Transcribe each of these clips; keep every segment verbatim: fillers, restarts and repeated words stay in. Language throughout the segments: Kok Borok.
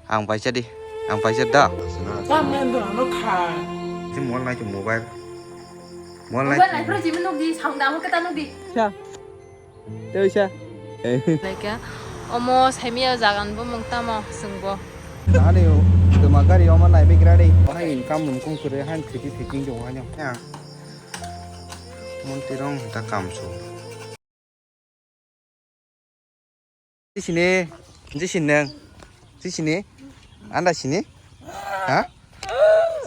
Ang paisa di, ang paisa da. Tamo endo ano kha. Si mobile nai mobile. Mobile nai. Mobile nai pro jimi nukdi, sound amo kita nukdi. Sa. Tei sa. Naikha. Omo saimia jagan bo mung tamo sungbo. Ani tuma gari omo nai bigra dei. Hai income mung kung kure han khiti thiti jong hanyo. Ya. Montirong ta kamsu. Jisini, jisini nang, jisini, anda sini, ha?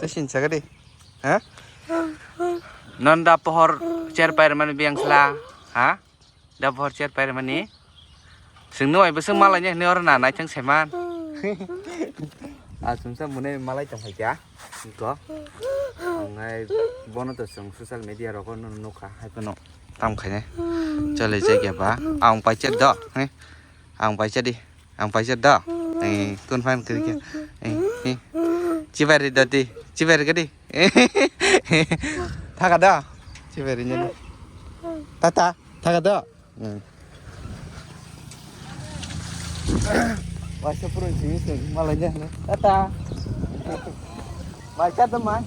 Jisini sagadi, ha? Nanda pohor cher pair mani biang sela, ha? Da pohor cher pair mani. Singno ai beseng malai ni hini oro na nai thang seman. Asumsa mune malai tong hai kya. Ko. Ngai bono to song social media rogo nukha hai kono. Tam khaine. Chale jai kya ba. Ang paichat do. He. Ang paichat di. Ang paichat do. Eh, kun fan kiri kya. Eh, eh. Chibar di dati. Chibar gadi. Thaga do. Chibar ni. Tata. Thaga do. Hmm. Waisa purun simi sing malai nya. Tata. Mai cha to mai.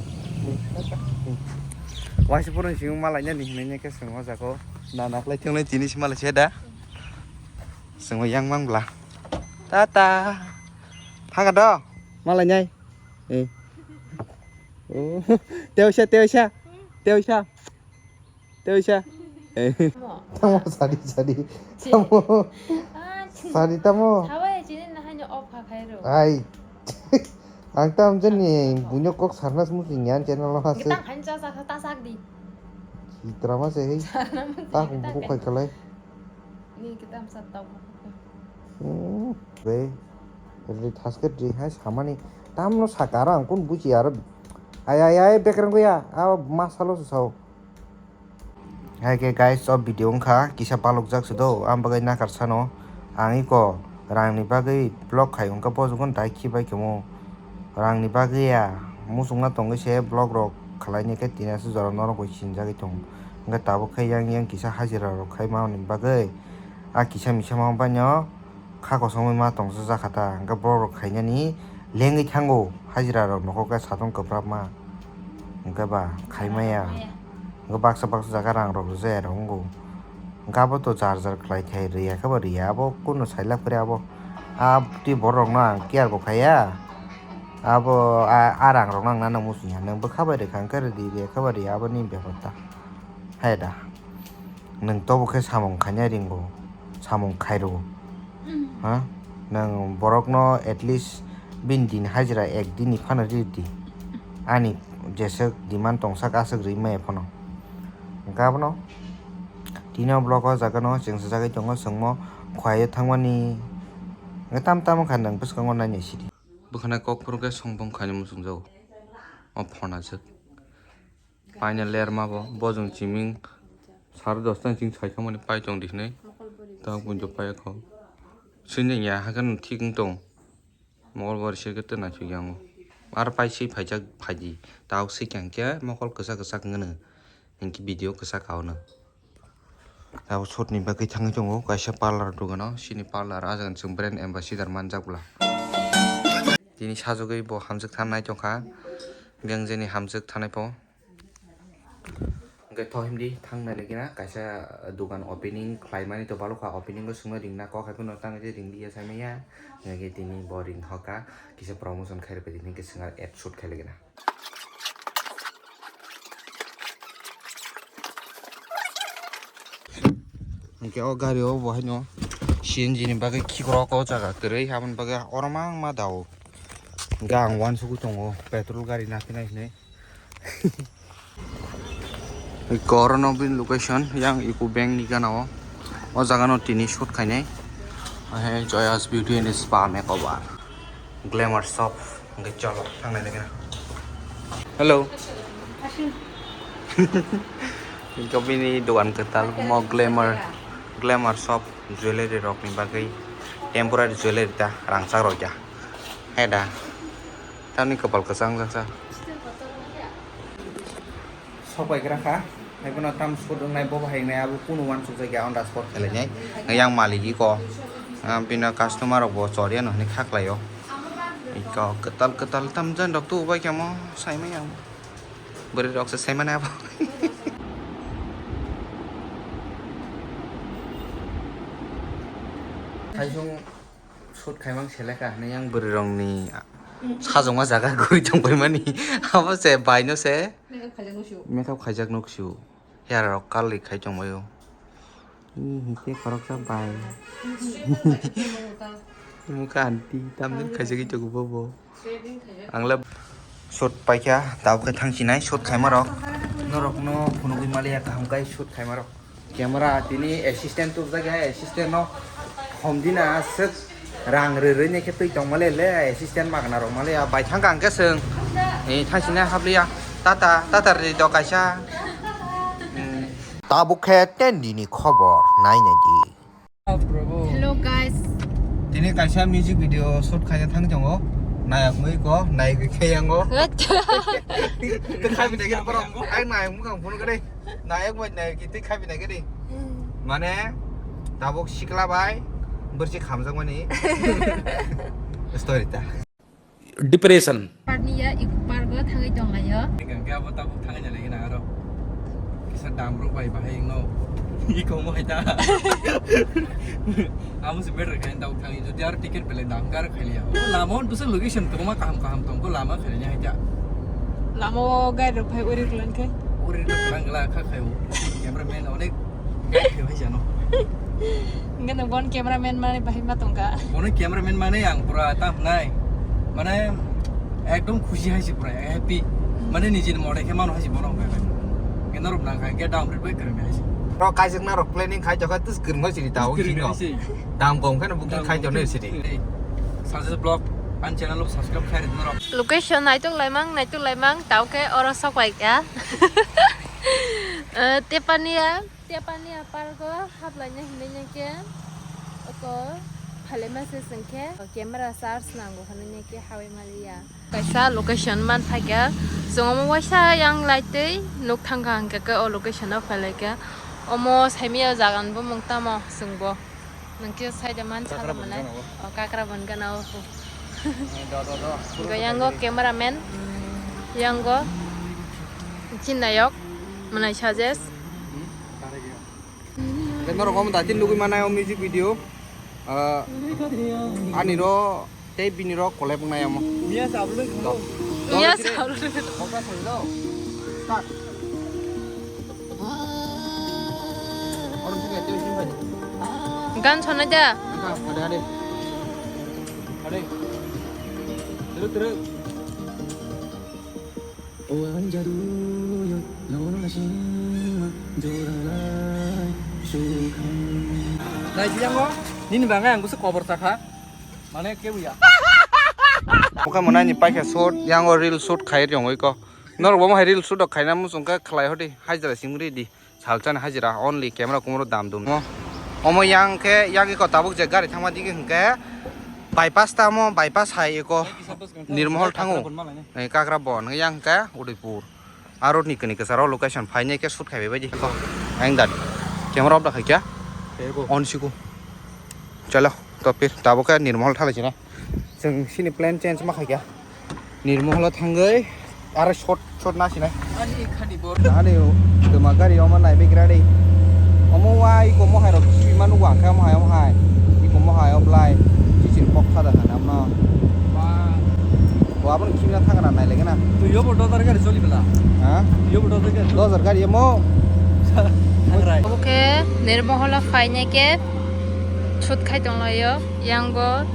Waisa purun simi malai nya ni hinai nya ke sing o jago. Na naklai thunglai tini si malai se da. Sing o yang mang bla. Tata. Thaga do. Malai nyai. Eh. Oh. Teusa, teusa. Teusa. Teusa. Eh. Tamo. Tamo sadi sadi. Tamo. Ah, sadi tamo. Thabai chini na haino off kha khairo. Ai. Ang tam jani bunyok kok sarnas musi nyan channel lo hase. Kitang han cha cha ta sak di. Chitra ma se hei. Sarna musi. Tak buku kai kalai. Ni kitam sat tau. Hmm. Be. Ri thaske ri hai samani. Tamno sakara ang kun buji aro. Ai ai ai bekrang ya. A masalo sao. Hai ke guys, o video wngkha kisa palokjak se do, ang bagwi nakar sano. Ang iko rangni bagwi vlog khai wngkha, bo jukon dai khibai kemo. Rangni bagwi ya, muchungna tongwi se vlog rok khlaini khe tini aswk jora norok bai sinjagwi tongo. Wngkha tabuk khe yang yang kisa hajira rok khai mani bagwi a kisa misa ma baino. Kha kosongwi ma tongsa jakha ta, hwnkhe borok rok khainani lengwi thango, hajira rok nokhor khe satung kwprap ma, hwnkhe ba khai maya, hwnkhe baksa baksa jaga rang rok rwjaya rok wngo, hwnkhe abo to jar jar khlai thai rwya khe ba rwya, abo kunu sailak kwrwi abo, a twi borok rok no ang care bo khaiya, abo a, a rang rok no ang nano muchungya, nwng bwkha bai rwkha hwnkhe rwdi, rwya khe ba rwya, abo nini bepar ta, hai da. Nwng tobo khe samung khainai ringo, samung khairo. Ha? Nwng borokno at least bini din hajira ek din ni phano ridi. Ani jeswk demand tongsak aswk ri maya phano. Hwnkhe abono tini o vlog o jaga no chwng sajagwi tongo, chwngmo khwlaiwi thangmani. Hwnkhe tam tamo kha nwng bwskango nainai sidi. Bwkhwnai kok phuru khe songphong khainwi muchungjago. O phone aswk. Paina lerma bo, bojong chiming sare dosta ni ching saikha mani pai tong di hinui. Tabuk bujo pai kho. Sini ya hakan thik wng tong. Mokol bori sirke tena chuk yango. Ar pai si phaijak phaidi. Tabuk si kyang khe mokol kwchak kwchak wngno. Hinki video kwchak aono. Tabuk shoot ni bagwi thangwi tongo kaisa parlour dogano. Sini parlour ah jaga ni chwng brand ambassador manjak bwla. Tini sajagwi bo hamjwk thanai tongkha. Beng jeni hamjwk thanai po. Hwnkhe thok himdi thang nai lagi na kaisa dukan opening khlai mani to balokha, opening o swngno ring na kok hai phano tang je ring liya sai manya. Hwnkhe tini bo ring hoka kisa promotion khai rwbai tini hwnkhe swngno ad shoot khai lagi na. Hwnkhe o gari o bo haino C N G ni bagwi khikrok o jaga kwrwi aboni bagwi oro mang ma dao. Hwnkhe ang uansugwi tongo petrol gari naphina hinwi. Iko oro no bini location yang Eco Bank ni gana o. O jaga no tini shoot khainai. Ahe Joya's Beauty and Spa Makeover. Glamour Shop. Hwnkhe cholo thangnai lagi na. Hello. Hwnkhe bini dogan kwtal mo Glamour, Glamour Shop jewellery rok ni bagwi temporary jewellery ta rangchak rok ya. Hai da. Tamni kwpal kwchang jaksa. Sok bai gra kha. Hai bono tam sut wngnai bo bahai wngnai abo kunu uansuk jakya on the spot khe lainai. Yang maligi ko. Ah, bini customer rok bo choriya no hinui kha khlai o. Iko kwtal kwtal tamjani rok tubu bai khe mo saimanya. Bwrwi rok se saimanya abo. Thaisung shoot khaimang seleka hinwi yang bwrwi rokni sajongma jaga guri tongpaimani. Abo se bai no se. Makeup khaijak nuk sio. Makeup khaijak nuk sio. Hair rok curly khai tongbaio. Ih, hingke khoroksa bai. Mukha anti, tamjani khaijagwi tongo bo bo. Ang le shoot paikha, tabuk khe thangsinai shoot khaimarok. Norokno phunugwi maliya kaham khai shoot khaimarok. Camera tini assistant tubjak ya, assistant no homdina aswk. Rang rwrwini khe twi tongmale le, assistant magna rok male ya, bai thangkha hwnkhe chwng. Eh, thangsinai habliya. Tata, tata rwdi do kaisa. Hmm. Tabuk khe tendini khobor nainai di. Hello guys. Tini kaisa music video shoot khaina thang tongo. Nayak mui ko, nayak khe yango. Tei khabi naikhe borok. Ai nayak mukang phone kare. Nayak bai nayak tei khabi naikhe di. Mane tabuk sikla bai borsi khamjakmani story ta. Depression. Parniya iko pargo thangwi tonglaio. Hingke abo tabuk thangwi nalai gina aro. Kisa damrok bai bahai no. Iko mo hai ta. Amo se better khain tabuk thangwi jodi aro ticket belai dam gar khailiya. Lama on tusa location kwbangma kaham kaham tongkho lama khailiya hai ta. Lama o gari rok phai uri klan khe. Uri rok klan gla kha khaio. Cameraman onek. Khe bai jano. Hingke no bon cameraman mane bahai ma tongka. Bono cameraman mane ang pura tam nai. Mane ekdom khushi hai se pura happy. Mane nijini mode khe mano hai se bono hwnka khe. Hingke norok nang kha hingke down rit bai kwrwng hai se. Rok kaijak na rok planning khai jokha tus kwrwng hai se ta o. Kwrwng sino. Hai se. Dam kom khe no booking khai jone sidi. Success vlog an channel o subscribe khai rwdi norok. Location naituk laimang, naituk laimang, tau khe oro sok bai kha. Eh, Tepania, Tepania park o haplaina hinwi khe oko phalaima se chwng khe camera charge nango hinwi khe hawi maliya. Kaisa location man phaikha, chwng omo waisa yang laitwi nuk thangkha hwnkhe o location o phailaikha. Omo saimaya jaga ni bumung tamo chwngbo. Nang khe side man Kakra sala manai. Bongkha na o. O, Kakra Bongkha na o. Eh, do, do, do. Go yango cameraman. Yango chinayok. Manai suggest. Norok omo dati nugui manai o music video. Ah, ani ro tei bini ro collab wngnai omo. Miya sablo. Do. Miya sablo. Focus hoi do. Start. Gan sonai da. Nai siyango nini bangai ang kusu kobor sakha. Mane kebuya. Oke, mwnai ni paikha shoot, yango reel shoot khai riyong iko. Norok bo hai reel shoot rok khaina muchung khe khlai hodi hajra sing ridi. Salchani hajira only camera kumuro dam dum. Omo, omo yang khe yang iko tabuk je gari thangma digi hwnkhe bypass tamo bypass hai iko Nirmohol thango. Kakra bon yang khe Udaipur. Aro ni kani kasa ro location phainai khe shoot khaibai baidi. Ang dan camera off da khaikya. On siku. Chalo to pir tabuk khe Nirmohol thalai china. Chwng sini plan change ma khaikya. Nirmoholo thangwi aro short short na sinai. Ani khani bor. Ani twma gari omo nai bigra dei. Omo wa iko mohai rok sima nugo ang khe mohai omo hai. Iko mohai oblai. Chichir kok thada khana amno. Wa. Wa abon khimna thangna nai lege na. Tu yobo dozar gari choli bela. Ha? Yobo dozar gari. Dozar gari omo. Thangrai. Obo khe Nirmoholo phainai khe shoot khai tonglaio. Yango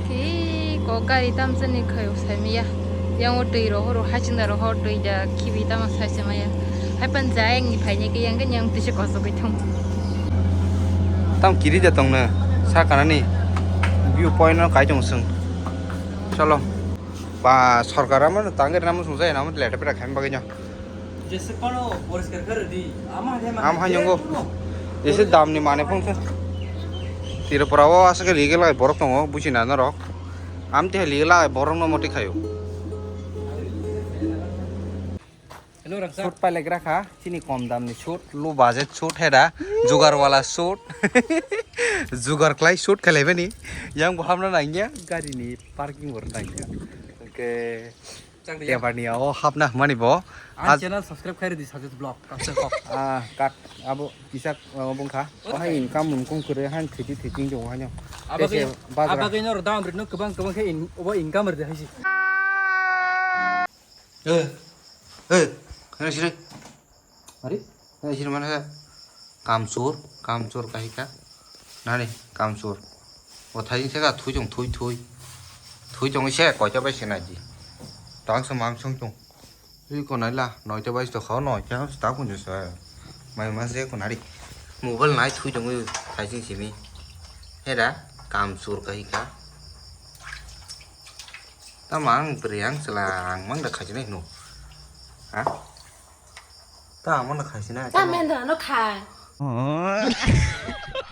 ki ko gari tamsani khayo saimaya. Yango twi rohoro hachingda rohor twi da khibi tamo saisa maya. Hai pan jayang ni phaini ke yang ke nyang tise kosok thong. Tam kiri da tong na sa kanani view point no kai tong sung. Chalo. Ba sorkar amo tangir namo sung jai namo leta pera khaim baganya. Jese kono poriskar kar di. Ama hai Am hai nyongo. Ese dam ni mane phone se. Tripura o asake legal ai borok tongo buchina norok. Am te legal ai borok no moti khayo. Suit pailaikra kha, chini kom damni suit, low budget suit heda, jugar wala suit, jugar khlai suit khlaibaini, yang bo hamna nangya, gari ni parking bo nangya. Hwnkhe, Chang de ya. Ebarni o hapna hwnmani bo. Ang channel subscribe khairi di Sajid Vlog, kapsa kok. Ah, kat, abo kisa, ah, bungkha. Wahai income mungkung kwrwi han thwiti thwiti wng tongo haino. Abagwi, Tese bazar. Abagwi no dam rino kwbang kwbang khe in-, obo income rwdi haisi. Eh, eh, khaina siri. Ari, khaina siri mana sa? Kamchor, kamchor kahika. Nani, kamchor. O thai se ka thui jong thui thui. Thui jong se koita bai se naji. Tang se mang song jong. Ui ko nai la, noita bai to khao noita ta kun se. Mai ma se ko nari. Mobile nai thui jong ui thai sing simi. Hera, kamchor kahika. Tamo ang bwrwi ang chwla ang mang da khaijinai hino. Ha? Ta ang mang da khaijinai. Ta mendra no khai.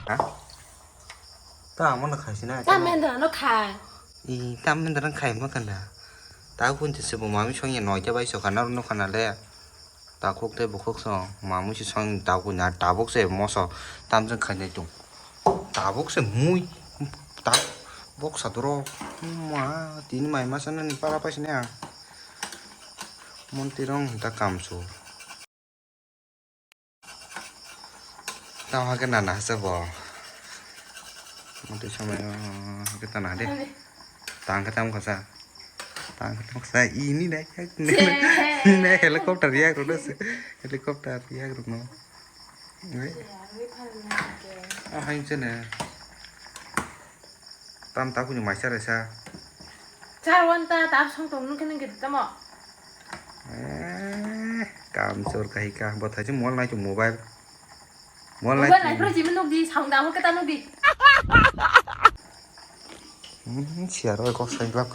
Ha? Ta ang mang da khaijinai. Ta mendra no khai. I ta mendra no khai ma kanda. Ta kun te se bo mami song ya noita bai so kana no kana le. Takhuk tei bukhuk song mamui se song tabuk na tabuk se moso tamjwng khainai tong. Tabuk se mui ta boksa doro ma tini mai masa nani para paisini ang. Monti rong da kamsu. Tamo hake nana hasa bo. Monti samai hake tana de. Tang khe tamo khasa. Tang khe tamo khasa. Ini dai. Ini helicopter riak rok se. Helicopter riak rok no. Ah, hain chene. Tam ta kuni maisa resa. Char wan ta tab song tong nung khe nung khe tamo. Eh, kam chor kahika. Bo thaji mol nai tu mobile. Mol nai. Mobile nai pro jimin nuk di, sound damo khe ta nuk di. Hmm, siar oi kok sai glak.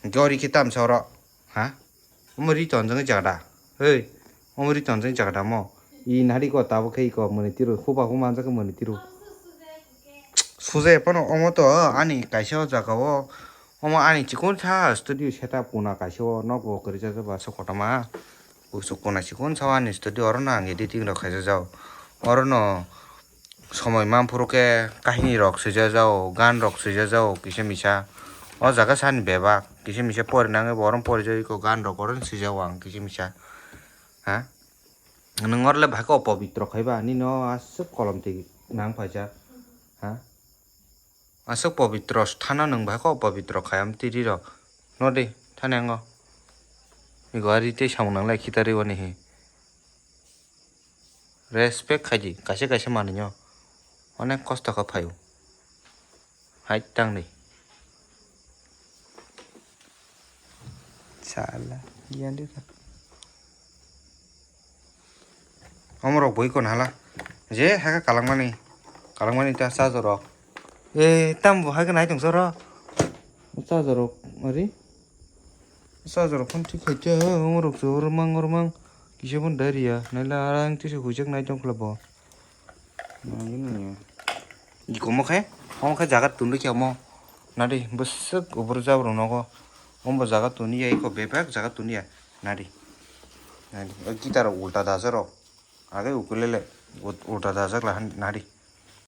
Jori khe tam soro. Ha? Omo ri tonjong jaga da. Hei, omo ri tonjong jaga da mo. I nari ko tabo khe ko mani tiro. Khuba khu manjak mani tiro. Suje pono omo to ani kaisa o jaga o. Omo ani chikon sa studio setup kuna kaisa o nok bo kwrwi jak ba so kotorma. Usuk kuna chikon sa ani studio oro no ang editing rok khaijak jao. Oro no Somoi manphuru khe kahini rok swijajao, gan rok swijajao kisa misa. O jaga sani bebak kisa misa porinani bo oro porijagwi ko gan rok oro swijao ang kisa misa. Ha? Nwng oro le bahai khe opobitro khaiba nini o aswk kolom twi nang phaijak. Ha? Aswk pobitro sthano nwng bahai khe opobitro khaiya mtiri rok. Nodi thani ango. Igwari tei samung nanglai khitari wani hi. Respect khaidi, kaisa kaisa manwino onek kosto khe phaio. Hai tangdi. Sala, giyan di ta. Omorok boi kon hala. Je haka kalangmani. Kalangmani ta charger rok. Eh, tam bo haka nai tong soro. Charger rok, ari. Charger rok phone thik khai te, omorok so ormang ormang. Kisa phone dai riya. Naila arang tisa huijak nai tong khlabo. Ikomo khe, omo khe jaga tundui khe omo. Nadi, bwswk ubur jabra nogo. Omo jaga tuni ya, iko bebak jaga tuni ya. Nadi. Nadi. O guitar rok ulta dajak rok. Age ukulele ut-, ulta dajak la han-, nadi.